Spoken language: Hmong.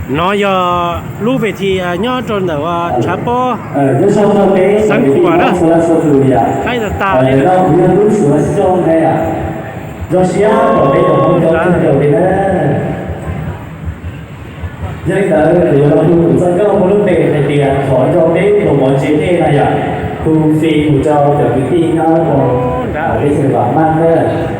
No yog lub vej thi nyob rau ntawm tshav pob Xeev Khuam na, haib tas tas li. Yog li ntawd kuv yuav los hu tus txoj nkauj muaj lub npe hais tias thov nco peb tus mov ntse dej no yom, hu fij mus rau cov kwv tij nyob rau peb xeem Vam Maj na.